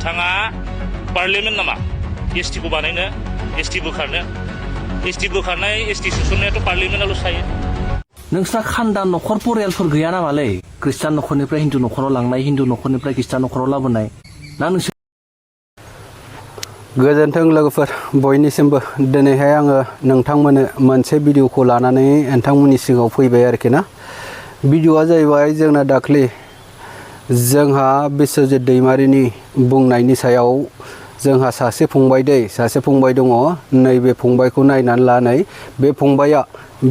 बिथाङा पार्लियामेन्ट नामा एसटिखौ बानायनो एसटि बोखारनाय एसटि सोसननायाथ' पार्लियामेन्टआवल' थायो नोंस्रा खान्दा न'खर परियालफोर गैया नामालै ख्रिस्टान न'खरनिफ्राय हिन्दु न'खराव लांनाय हिन्दु न'खरनिफ्राय ख्रिस्टान न'खराव लाबोनाय ना नोंसोर गोजोन्थों लोगोफोर बयनिसिमबो दिनैहाय आङो नोंथांमोननो मोनसे भिडिअखौ लानानै नोंथांमोननि सिगाङाव फैबाय आरोखि ना भिडिअआ जाहैबाय जोंना दाख्लि जोंहा बिश्वजित दैमारिनि बुंनायनि सायाव जोंहा सासे फंबाय दङ नैबे फंबायखौ नायनानै लानाय बे फंबाया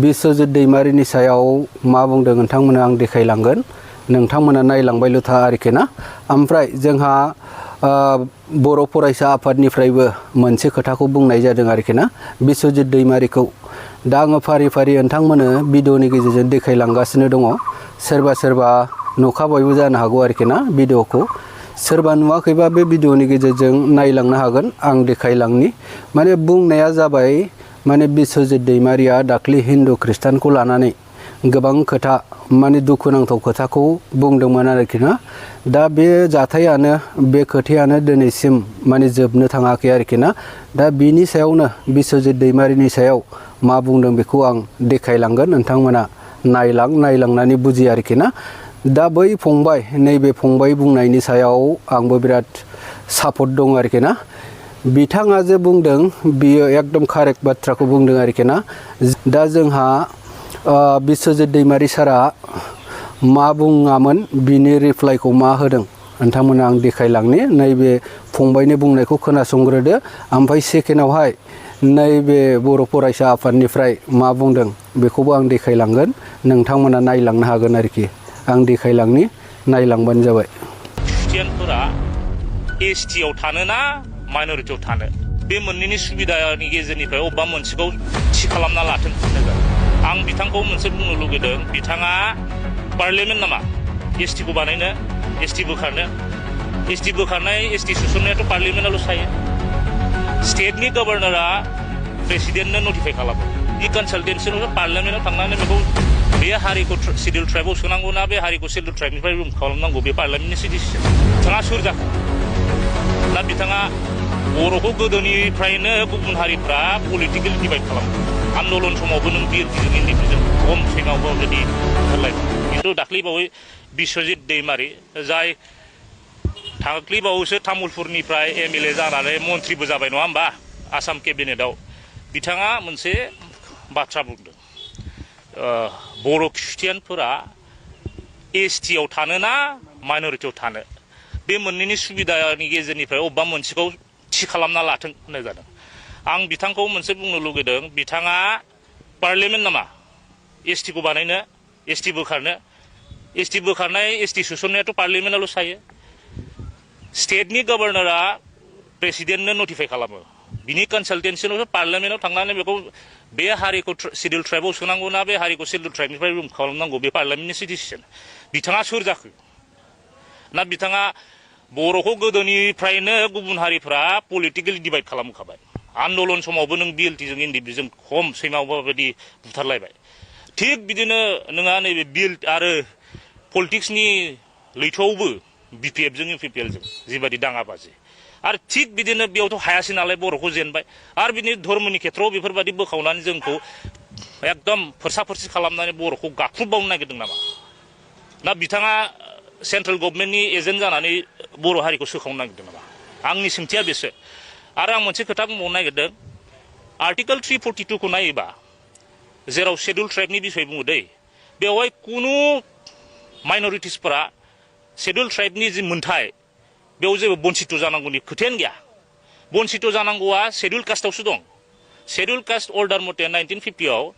बिश्वजित दैमारिनि सायाव मा बुंदों नोंथांमोननो आं देखायलांगोन नोंथांमोना नायलांबायल' था आरोखि ना ओमफ्राय जोंहा बर' फरायसा आफादनिफ्रायबो मोनसे खोथाखौ बुंनाय जादों आरोखि ना बिश्वजित दैमारिखौ दा आङो फारि फारि नोंथांमोननो भिडिअनि गेजेरजों देखायलांगासिनो दङ सोरबा नुखाबायबो जानो हागौ आरोखि ना भिडिअखौ सोरबा नुवाखैबा बे भिडिअनि गेजेरजों नायलांनो हागोन आं देखायलांनि माने बुंनाया जाबाय माने बिश्वजित दैमारिया दाख्लि हिन्दु ख्रिस्टानखौ लानानै गोबां खोथा माने दुखुनांथाव खोथाखौ बुंदोंमोन आरोखि ना दा बे जाथायानो बे खोथायानो दिनैसिम माने जोबनो थाङाखै आरोखि ना दा बिनि सायावनो बिश्वजित दैमारिनि सायाव मा बुंदों बेखौ आं देखायलांगोन नोंथांमोना नायलांनानै बुजि आरोखि ना दा बै फंबाय नैबे फंबाय बुंनायनि सायाव आंबो बिराद सापर्ट दं आरोखि ना बिथाङा जे बुंदों बियो एकदम कारेक्ट बाथ्राखौ बुंदों आरोखि ना दा जोंहा बिश्वजित दैमारि सारा मा बुङामोन बिनि रिप्लाइखौ मा होदों नोंथांमोना आं देखायलांनि नैबे फंबायनि बुंनायखौ खोनासंग्रोदो ओमफ्राय सेकेन्डआवहाय नैबे बर' फरायसा आफादनिफ्राय मा बुंदों बेखौबो आं देखायलांगोन नोंथांमोना नायलांनो हागोन आरोखि आं देखायलांनि नायलांबानो जाबाय ख्रिस्टियानफोरा एसटिआव थानो ना माइनरिटियाव थानो बे मोननैनि सुबिदानि गेजेरनिफ्राय अबेबा मोनसेखौ थि खालामना लाथों आं बिथांखौ मोनसे बुंनो लुगैदों बिथाङा पार्लियामेन्ट नामा एसटिखौ बानायनो एसटि बोखारनाय एसटि सोसननायाथ' पार्लियामेन्टआवल' थायो स्टेटनि गभर्नरा प्रेसिडेन्टनो नटिफाइ खालामो इ कनसालटेन्सियाव पार्लियामेन्टआव थांनानै बेखौ बे हारिखौ सिडिउल ट्राइबआव सोनांगौ ना बे हारिखौ सिडिउल ट्राइबनिफ्राय रिमुभ खालामनांगौ बे पार्लियामेन्टनि डिसिसन बिथाङा सोर जाखो ना बिथाङा बर'खौ गोदोनिफ्रायनो गुबुन हारिफ्रा पलिटिकेल डिभाइड खालामो आन्दलन समावबो नों बिएलपिजों एनडिपिजों खम सिङावबो जुदि होलायबाय खिन्थु दाख्लैबावै बिश्वजित दैमारि जाय दाख्लैबावैसो तामुलपुरनिफ्राय एमएलए जानानै मन्थ्रिबो जाबाय नङा होमबा आसाम केबिनेटआव बिथाङा मोनसे बाथ्रा बुंदों बर' ख्रिस्टियानफोरा एसटिआव थानो ना माइनरिटियाव थानो बे मोननैनि सुबिदानि गेजेरनिफ्राय अबेबा मोनसेखौ थि खालामना लाथों होननाय जादों आं बिथांखौ मोनसे बुंनो लुगैदों बिथाङा पार्लियामेन्ट नामा एसटिखौ बानायनो एसटि बोखारनाय एसटि सोसननायाथ' पार्लियामेन्टआवल' थायो स्टेटनि गभर्नरा प्रेसिडेन्टनो नटिफाइ खालामो बिनि कनसालटेन्सियाव पार्लियामेन्टआव थांनानै बेखौ बे हारिखौ सिडिउल ट्राइबआव सोनांगौ ना बे हारिखौ सिडिउल ट्राइबनिफ्राय रिमुभ खालामनांगौ बे पार्लियामेन्टनि डिसिसन बिथाङा सोर जाखो ना बिथाङा बर'खौ गोदोनिफ्रायनो गुबुन हारिफ्रा पलिटिकेल डिभाइड खालामखाबाय आन्दलन समावबो नों बिएलटिजों एनडिपिजों खम सैमावबा बायदि बुथारलायबाय थिग बिदिनो नोंहा नैबे बिएल आरो पलिटिक्सनि लैथोआवबो बिपिएफजों इउपिपिएलजों जिबायदि दाङाबाजि आरो थिग बिदिनो बेयावथ' हायासै नालाय बर'खौ जेनबाय आरो बिदिनो धर्मनि खेथ्रआव बेफोरबायदि बोखावनानै जोंखौ एकदम फोरसा खालामनानै बर'खौ गाख्रुबबावनो नागिरदों नामा ना बिथाङा सेन्ट्रेल गभर्नमेन्टनि एजेन्ट जानानै बर' हारिखौ सोखावनो नागिरदों नामा आंनि सोंथिया बेसो आरो आं मोनसे खोथा बुंबावनो नागिरदों आर्टिकेल 342 खौ नायोबा जेराव शेड्युल ट्राइबनि बिसय बुङो दै बेवहाय कुनु माइनरिटिसफोरा शेड्युल ट्राइबनि जि मोन्थाय बेयाव जेबो बन्सित जानांगौनि खोथायानो गैया बन्सित जानांगौआ शेड्युल कास्टआवसो दं शेड्युल कास्ट अर्डार मथे 1950आव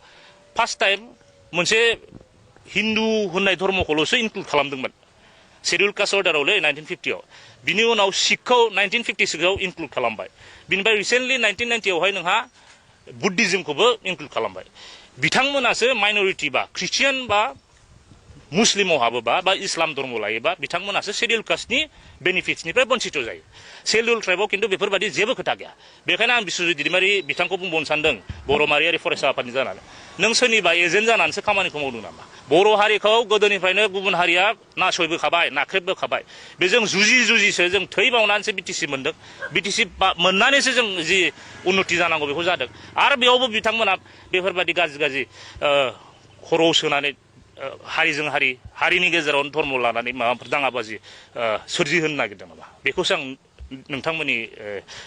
फार्स्ट टाइम मोनसे हिन्दु होननाय धर्मखौल'सो इनक्लुड खालामदोंमोन शेड्युल कास्ट अर्डारावलै 1950आव बिनि उनाव सिखखौ 1956आव इनक्लुड खालामबाय बिनिफ्राय रिसेन्टलि 1990आवहाय नोंहा बुद्धिज्मखौबो इनक्लुड खालामबाय बिथांमोनासो माइनरिटि बा ख्रिस्टियान बा मुस्लिमाव हाबोबा बा इस्लाम धर्म लायोबा बिथांमोनासो शेड्युल कास्टनि बेनिफिट्सनिफ्राय बन्सित जायो शेड्युल ट्राइबआव खिन्थु बेफोरबायदि जेबो खोथा गैया बेखायनो आं बिश्वजित दैदेमारि बिथांखौ बुंबावनो सानदों बर' माहारियारि फरायसा आफादनि जानानै नों सोरनिबा एजेन्ट जानानैसो खामानिखौ मावदों नामा बर' हारिखौ गोदोनिफ्रायनो गुबुन हारिया नासयबोखाबाय नाख्रेबबोखाबाय बेजों जुजिसो जों थै बावनानैसो बिटिसि मोनदों बिटिसि मोननानैसो जों जि उन्नति जानांगौ बेखौ जादों आरो बेयावबो बिथांमोना बेफोरबायदि गाज्रि खर'आव सोनानै हारिजों हारिनि गेजेरावनो धर्म लानानै माबाफोर दाङाबाजि सोरजिहोनो नागिरदों नामा बेखौसो आं नोंथांमोननि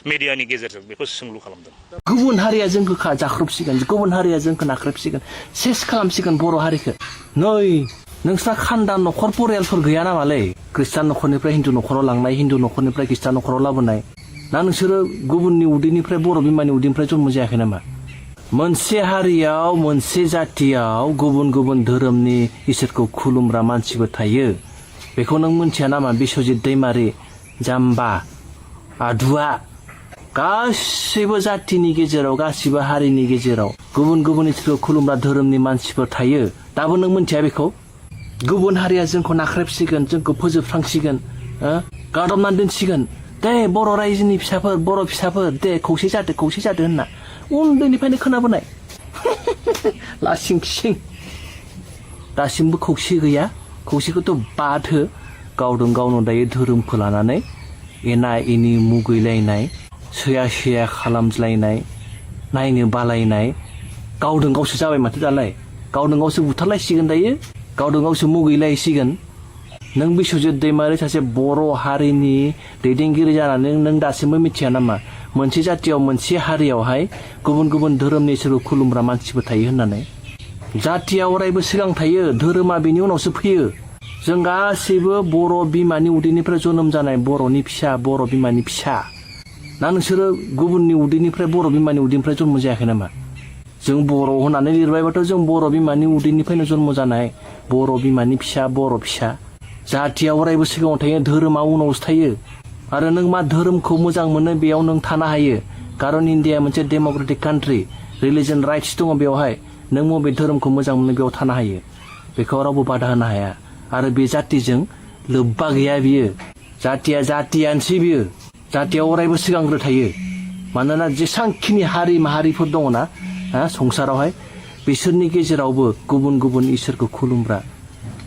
मेडियानि गेजेरजों बेखौ सोंलु खालामदों गुबुन हारिया जोंखौ जाख्रबसिगोन गुबुन हारिया जोंखौ नाख्रेबसिगोन सेस खालामसिगोन बर' हारिखौ नै नोंस्रा खान्दा न'खर परियालफोर गैया नामालै ख्रिस्टान न'खरनिफ्राय हिन्दु न'खराव लांनाय हिन्दु न'खरनिफ्राय ख्रिस्टान न'खराव लाबोनाय ना नोंसोरो गुबुननि उदैनिफ्राय बर' बिमानि उदैनिफ्राय जन्म जायाखै नामा मोनसे हारियाव मोनसे जातियाव गुबुन गुबुन धोरोमनि इसोरखौ खुलुमग्रा मानसिबो थायो बेखौ नों मिन्थिया नामा बिश्वजित दैमारि जाम्बा आदुआ गासिबो जातिनि गेजेराव गासिबो हारिनि गेजेराव गुबुन गुबुन इसोरखौ खुलुमग्रा धोरोमनि मानसिफोर थायो दाबो नों मिन्थिया बेखौ गुबुन हारिया जोंखौ नाख्रेबसिगोन जोंखौ फोजोबस्रांसिगोन गादबनानै दोनसिगोन दे बर' रायजोनि फिसाफोर दे खौसे जादो होनना उन्दैनिफ्रायनो खोनाबोनाय लासिं सिं दासिमबो खौसे गैया खौसेखौथ' बाद हो गावदों गावनो दायो धोरोमखौ लानानै एना एनि मुगैलायनाय सैया खालामज्लायनाय नायनो बालायनाय गावदों गावसो जाबाय माथो दालाय गावदों गावसो बुथारलायसिगोन दायो गावदों गावसो मुगैलायसिगोन नों बिश्वजित दैमारि सासे बर' हारिनि दैदेनगिरि जानानै नों दासिमबो मिथिया नामा मोनसे जातियाव मोनसे हारियावहाय गुबुन गुबुन धोरोमनि इसोरखौ खुलुमग्रा मानसिबो थायो होननानै जातिया अरायबो सिगां थायो धोरोमा बेनि उनावसो फैयो जों गासैबो बर' बिमानि उदैनिफ्राय जोनोम जानाय बर'नि फिसा बर' बिमानि फिसा ना नोंसोरो गुबुननि उदैनिफ्राय बर' बिमानि उदैनिफ्राय जन्म जायाखै नामा जों बर' होननानै लिरबायबाथ' जों बर' बिमानि उदैनिफ्रायनो जन्म जानाय बर' बिमानि फिसा जातिया अरायबो सिगाङाव थायो धोरोमा उनावसो थायो आरो नों मा धोरोमखौ मोजां मोनो बेयाव नों थानो हायो खारन इण्डिया मोनसे डेम'क्रेटिक कान्ट्रि रिलिजन राइट्स दङ बेवहाय नों बबे धोरोमखौ मोजां मोनो बेयाव थानो हायो बेखौ रावबो बादा होनो हाया आरो बे जातिजों लोब्बा गैया बियो जातियानोसै बियो जातिया अरायबो सिगांग्रो थायो मानोना जेसांखिनि हारि माहारिफोर दङना संसारावहाय बिसोरनि गेजेरावबो गुबुन गुबुन इसोरखौ खुलुमग्रा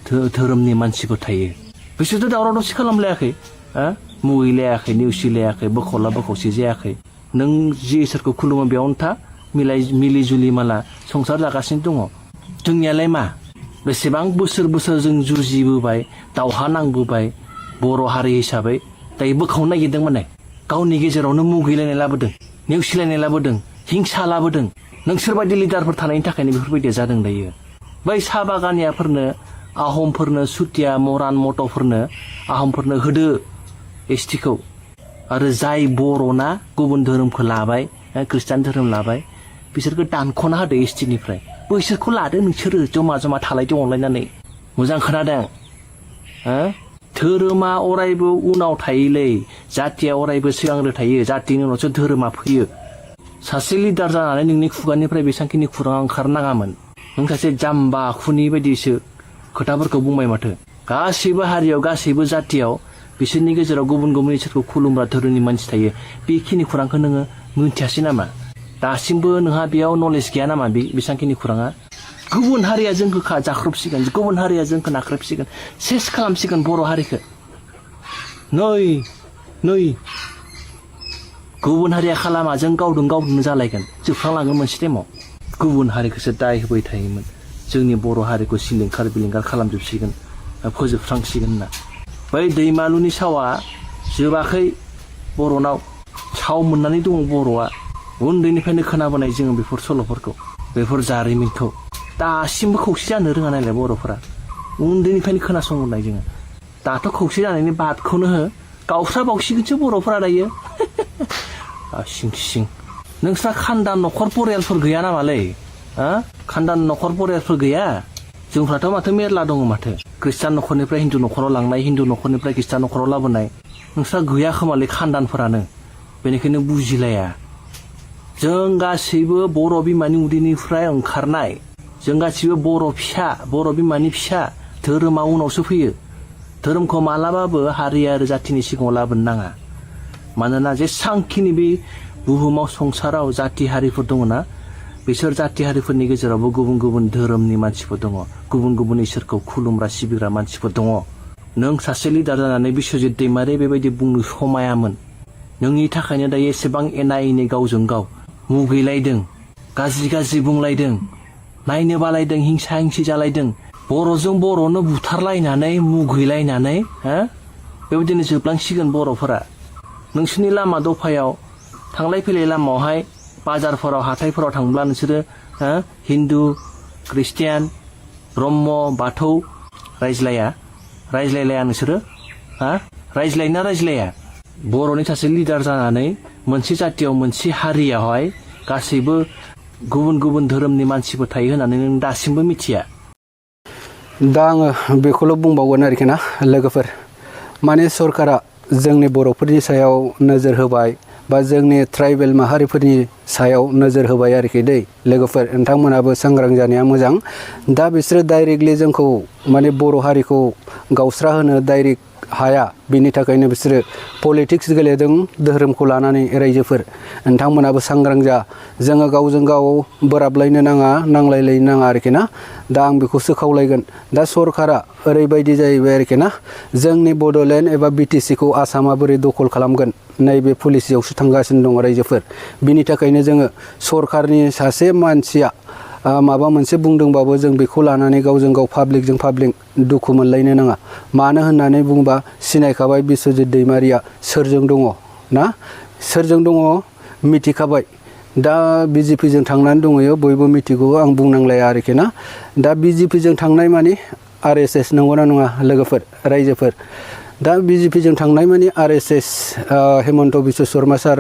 धोरोमनि मानसिफोर थायो बिसोरथ' दावराव दावसि खालामलायाखै मुगैलायाखै नेवसिलायाखै बोखौला बोखौसि जायाखै नों जि इसोरखौ खुलुमो बेयावनो था मिलि जुलि माला संसार जागासिनो दङ जोंनियालाय मा बेसेबां बोसोर जों जुजिबोबाय दावहा नांबोबाय बर' हारि हिसाबै दायो बोखावनो नागिरदों माने गावनि गेजेरावनो मुगैलायनाय लाबोदों नेवसिलायनाय लाबोदों हिंसा लाबोदों नोंसोरबायदि लिडारफोर थानायनि थाखायनो बेफोरबायदिया जादों दायो बै साहा बागानियाफोरनो आहमफोरनो सुतिया मरान मट'फोरनो आहमफोरनो होदो एसटिखौ आरो जाय बर'ना गुबुन धोरोमखौ लाबाय ख्रिस्टान धोरोम लाबाय बिसोरखौ दानख'ना होदो एसटिनिफ्राय बैसोरखौ लादो नोंसोरो जमा थालायदो अनलायनानै मोजां खोनादों धोरोमा अरायबो उनाव थायोलै जातिया अरायबो सिगांग्रो थायो जातिनि उनावसो धोरोमा फैयो सासे लिडार जानानै नोंनि खुगानिफ्राय बेसांखिनि खुराङा ओंखारनाङामोन नों सासे जाम्बा आखुनि बायदिसो खोथाफोरखौ बुंबाय माथो गासैबो हारियाव गासैबो जातियाव बिसोरनि गेजेराव गुबुन गुबुन इसोरखौ खुलुमग्रा धोरोमनि मानसि थायो बेखिनि खुरांखौ नोङो मिन्थियासै नामा दासिमबो नोंहा बेयाव नलेज गैया नामा बेसांखिनि खुराङा गुबुन हारिया जोंखौ जाख्रबसिगोन गुबुन हारिया जोंखौ नाख्रेबसिगोन सेस खालामसिगोन बर' हारिखौ नै गुबुन हारिया खालामा जों गावदोंनो जालायगोन जोबस्रांलांगोन मोनसे टाइमाव गुबुन हारिखौसो दाय होबाय थायोमोन जोंनि बर' हारिखौ सिलिंखार बिलिंखार खालामजोबसिगोन फोजोबस्रांसिगोन होनना बै दैमालुनि सावा जोबाखै बर'नाव साव मोननानै दङ बर'आ उन्दैनिफ्रायनो खोनाबोनाय जोङो बेफोर सल'फोरखौ बेफोर जारिमिनखौ दासिमबो खौसे जानो रोङा नालाय बर'फोरा उन्दैनिफ्रायनो खोनासंबोनाय जोङो दाथ' खौसे जानायनि बादखौनो हो गावस्रा बावसिगोनसो बर'फोरा दायो सिं नोंस्रा खान्दा न'खर परियालफोर गैया नामालै खान्दान न'खर परियालफोर गैया जोंफ्राथ' माथो मेरला दङ माथो ख्रिस्टान न'खरनिफ्राय हिन्दु न'खराव लांनाय हिन्दु न'खरनिफ्राय ख्रिस्टान न'खराव लाबोनाय नोंस्रा गैया खोमालै खान्दानफोरानो बेनिखायनो बुजिलाया जों गासैबो बर' बिमानि उदैनिफ्राय ओंखारनाय जों गासैबो बर' बिमानि फिसा धोरोमा उनावसो फैयो धोरोमखौ मालाबाबो हारि आरो जाथिनि सिगाङाव लाबोनो नाङा मानोना जेसांखिनि बे बुहुमाव संसाराव जाति हारिफोर दङ ना बिसोर जाति हारिफोरनि गेजेरावबो गुबुन गुबुन धोरोमनि मानसिफोर दङ गुबुन गुबुन इसोरखौ खुलुमग्रा सिबिग्रा मानसिफोर दङ नों सासे लिडार जानानै बिश्वजित दैमारि बेबायदि बुंनो समायामोन नोंनि थाखायनो दायो एसेबां एना एनि गावजों गाव मुगैलायदों गाज्रि गाज्रि बुंलायदों नायनो बालायदों हिंसा हिंसि जालायदों बर'जों बर'नो बुथारलायनानै मुगैलायनानै बेबायदिनो जोबलांसिगोन बर'फोरा नोंसोरनि लामा दफायाव थांलाय फैलाय लामायावहाय बाजारफोराव हाथायफोराव थांब्ला नोंसोरो हिन्दु ख्रिस्टियान ब्रह्म बाथौ रायज्लायलाया नोंसोरो रायज्लायना रायज्लाया बर'नि सासे लिडार जानानै मोनसे जातियाव मोनसे हारियावहाय गासैबो गुबुन गुबुन धोरोमनि मानसिफोर थायो होननानै नों दासिमबो मिथिया दा आङो बेखौल' बुंबावगोन आरोखि ना लोगोफोर माने सरकारा जोंनि बर'फोरनि सायाव नोजोर होबाय बा जोंनि ट्राइबेल माहारिफोरनि सायाव नोजोर होबाय आरोखि दै लोगोफोर नोंथांमोनाबो सांग्रां जानाया मोजां दा बिसोरो डाइरेक्टलि जोंखौ माने बर' हारिखौ गावस्रा होनो डाइरेक्ट हाया बिनि थाखायनो बिसोरो पलिटिक्स गेलेदों धोरोमखौ लानानै रायजोफोर नोंथांमोनाबो सांग्रां जा जोङो गावजों गाव बोराबलायनो नाङा नांलायलायनो नाङा आरोखि ना दा आं बेखौसो खावलायगोन दा सरकारा ओरैबायदि जाहैबाय आरोखि ना जोंनि बड'लेण्ड एबा बिटिसिखौ आसामा बोरै दखल खालामगोन नैबे पलिसियावसो थांगासिनो दं रायजोफोर बिनि थाखायनो जोङो सरकारनि सासे मानसिया माबा मोनसे बुंदोंबाबो जों बेखौ लानानै गावजों गाव पाब्लिकजों पाब्लिक दुखु मोनलायनो नाङा मानो होननानै बुङोबा सिनायखाबाय बिश्वजित दैमारिया सोरजों दङ ना सोरजों दङ मिथिखाबाय दा बिजेपिजों थांनानै दङयो बयबो मिथिगौ आं बुंनांलाया आरोखि ना दा बिजेपिजों थांनाय माने आरएसएस नंगौना नङा लोगोफोर रायजोफोर दा बिजेपिजों थांनाय माने आरएसएस हेमन्त बिश्व शर्मा सार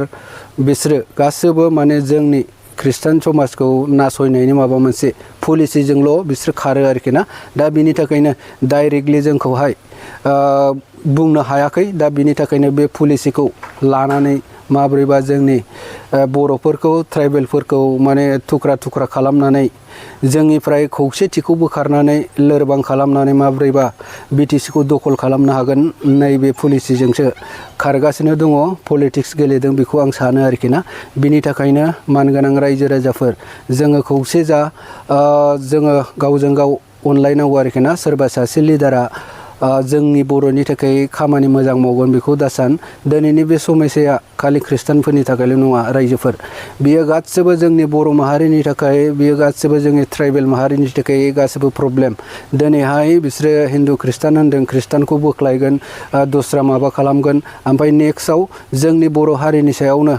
बिसोरो गासैबो माने जोंनि ख्रिस्टान समाजखौ नासयनायनि माबा मोनसे पलिसिजोंल' बिसोर खारो आरोखि ना दा बिनि थाखायनो डाइरेक्टलि जोंखौहाय बुंनो हायाखै दा बिनि थाखायनो बे पलिसिखौ लानानै माब्रैबा जोंनि बर'फोरखौ ट्राइबेलफोरखौ माने थुख्रा थुख्रा खालामनानै जोंनिफ्राय खौसेथिखौ बोखारनानै लोरबां खालामनानै माब्रैबा बिटिसिखौ दखल खालामनो हागोन नैबे पलिसिजोंसो खारगासिनो दङ पलिटिक्स गेलेदों बेखौ आं सानो आरोखि ना बिनि थाखायनो मानगोनां रायजो राजाफोर जोङो खौसे जा जोङो गावजों गाव अनलायनांगौ आरोखि ना सोरबा सासे लिडारा जोंनि बर'नि थाखाय खामानि मोजां मावगोन बेखौ दासान दिनैनि बे समस्याया खालि ख्रिस्टानफोरनि थाखायल' नङा रायजोफोर बियो गासिबो जोंनि बर' माहारिनि थाखाय बियो गासिबो जोंनि ट्राइबेल माहारिनि थाखाय गासिबो प्रब्लेम दिनैहाय बिसोरो हिन्दु ख्रिस्टान होनदों ख्रिस्टानखौ बोख्लायगोन दस्रा माबा खालामगोन ओमफ्राय नेक्स्टआव जोंनि बर' हारिनि सायावनो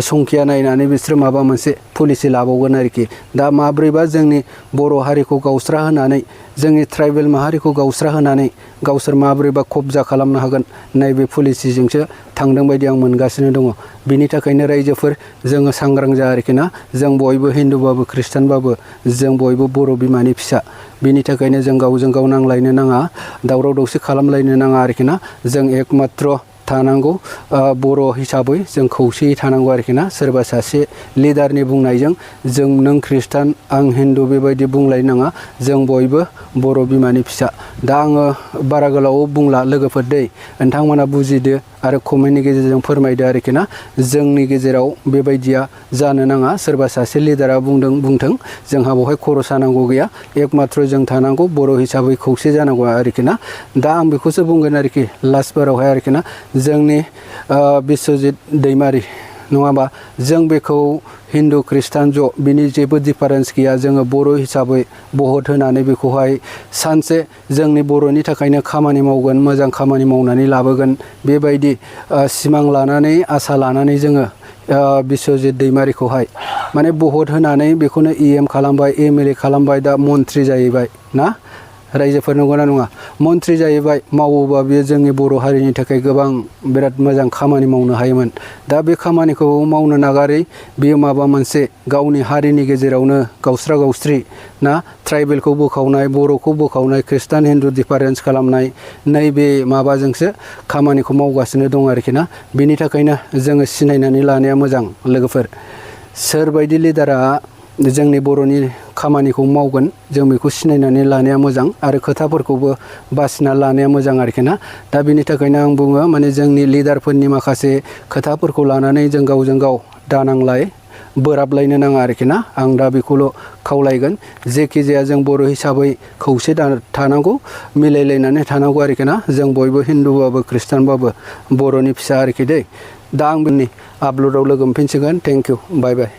संखिया नायनानै बिसोरो माबा मोनसे पलिसि लाबावगोन आरोखि दा माब्रैबा जोंनि बर' हारिखौ गावस्रा होनानै जोंनि ट्राइबेल माहारिखौ गावस्रा होनानै गावसोर माब्रैबा कब्जा खालामनो हागोन नैबे पलिसिजोंसो थांदों बायदि आं मोनगासिनो दङ बिनि थाखायनो रायजोफोर जोङो सांग्रां जा आरोखि ना जों बयबो हिन्दुबाबो ख्रिस्टानबाबो जों बयबो बर' बिमानि फिसा बिनि थाखायनो जों गावजों गाव नांलायनो नाङा दावराव दावसि खालामलायनो नाङा आरोखि ना जों एकमात्र थानांगौ बर' हिसाबै जों खौसेयै थानांगौ आरोखि ना सोरबा सासे लिडारनि बुंनायजों जों नों ख्रिस्टान आं हिन्दु बेबायदि बुंलायनाङा जों बयबो बर' बिमानि फिसा दा आङो बारा गोलाव बुंला लोगोफोर दै नोंथांमोना बुजिदो आरो कमेन्टनि गेजेरजों फोरमायदो आरोखि ना जोंनि गेजेराव बेबायदिया जानो नाङा सोरबा सासे लिडारा बुंथों जोंहा बेवहाय खर' सानांगौ गैया एकमात्र जों थानांगौ बर' हिसाबै खौसे जानांगौ आरोखि ना दा आं बेखौसो बुंगोन आरोखि लास्टबारावहाय आरोखि ना जोंनि बिश्वजित दैमारि नङाबा जों बेखौ हिन्दु ख्रिस्टान ज' बिनि जेबो डिफारेन्स गैया जोङो बर' हिसाबै भट होनानै बेखौहाय सानसे जोंनि बर'नि थाखायनो खामानि मावगोन मोजां खामानि मावनानै लाबोगोन बेबायदि सिमां लानानै आसा लानानै जोङो बिश्वजित दैमारिखौहाय माने भट होनानै बेखौनो EM खालामबाय MLA खालामबाय दा मन्त्रि जाहैबाय ना रायजोफोर नंगौना नङा मन्त्रि जाहैबाय मावोबा बेयो जोंनि बर' हारिनि थाखाय गोबां बिराद मोजां खामानि मावनो हायोमोन दा बे खामानिखौ मावनो नागारै बेयो माबा मोनसे गावनि हारिनि गेजेरावनो गावस्रा गावस्रि ना ट्राइबेलखौ बोखावनाय बर'खौ बोखावनाय ख्रिस्टान हिन्दु डिफारेन्स खालामनाय नैबे माबाजोंसो खामानिखौ मावगासिनो दं आरोखि ना बिनि थाखायनो जोङो सिनायनानै लानाया मोजां लोगोफोर सोरबायदि लिडारा जोंनि बर'नि खामानिखौ मावगोन जों बेखौ सिनायनानै लानाया मोजां आरो खोथाफोरखौबो बासिना लानाया मोजां आरोखि ना। दा बिनि थाखायनो आं बुङो माने जोंनि लिडारफोरनि माखासे खोथाफोरखौ लानानै जों गावजों गाव दानांलाय बोराबलायनो नाङा आरोखि ना। आं दा बेखौल' खावलायगोन जेखि जाया जों बर' हिसाबै खौसे थानांगौ मिलायलायनानै थानांगौ आरोखि ना। जों बयबो हिन्दुबाबो खृष्टानबाबो बर'नि फिसा आरोखि दै। दा आं बिनि आपल'डआव लोगो मोनफिनसिगोन। Thank you bye bye.